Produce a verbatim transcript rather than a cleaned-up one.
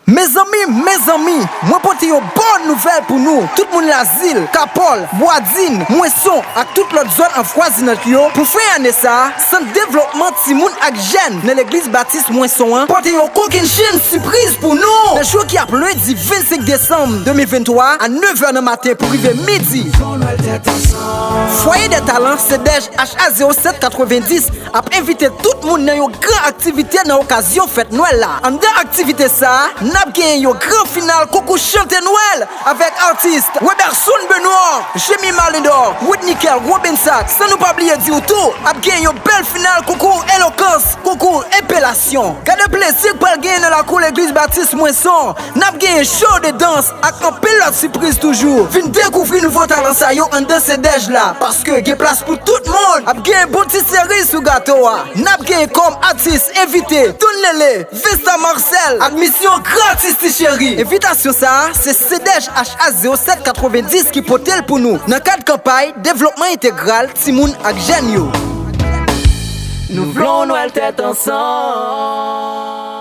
Mezanmi, mezanmi, mwen pote yon bòn nouvèl pou nou, tout moun Lazil, Kapòl, Bwadin, Mwenson ak tout lòt zòn anvwazinant yo. Pou fen ane sa a, Sant Devlopman Timoun ak Jèn nan Legliz Batis Mwenson an pote yon kokennchenn sipriz pou nou nan jou ki ap lendi vennsenk desanm de mil venntwa a nevè nan maten pou rive midi. Fwaye dè Talan, Sedèj H A zewo sèt katrevenndis ap envite tout moun nan yon gran aktivite nan okazyon fèt Nwèl la. Anndan aktivite sa a, n ap genyen yon gran final konkou chante Nwèl avèk atis Weberson Benoît, Jemima Lindor, Woodnickel Robinsack, san nou pa bliye di w tou, ap genyen yon bèl final konkou elokans, konkou epelasyon. Gade plezi k pral genyen nan lakou Legliz Batis Mwenson. N ap genyen show de dans ak anpil lòt sipriz toujou. Vin dekouvri nouvo talan sa yo anndan Sedèj la, paske gen plas pou tout moun. Ap genyen bon ti seri sou gato a. N ap genyen kòm atis envite Don Lele, Vesta Marcel ak Misyon Gratis Ti Cheri. Envitasyon sa a, se Sedèj H A zewo sèt katrevenndis ki pote l pou nou nan kad kanpay devlopman entegral timoun ak jèn yo. Nou vle yon Nwèl tèt ansanm.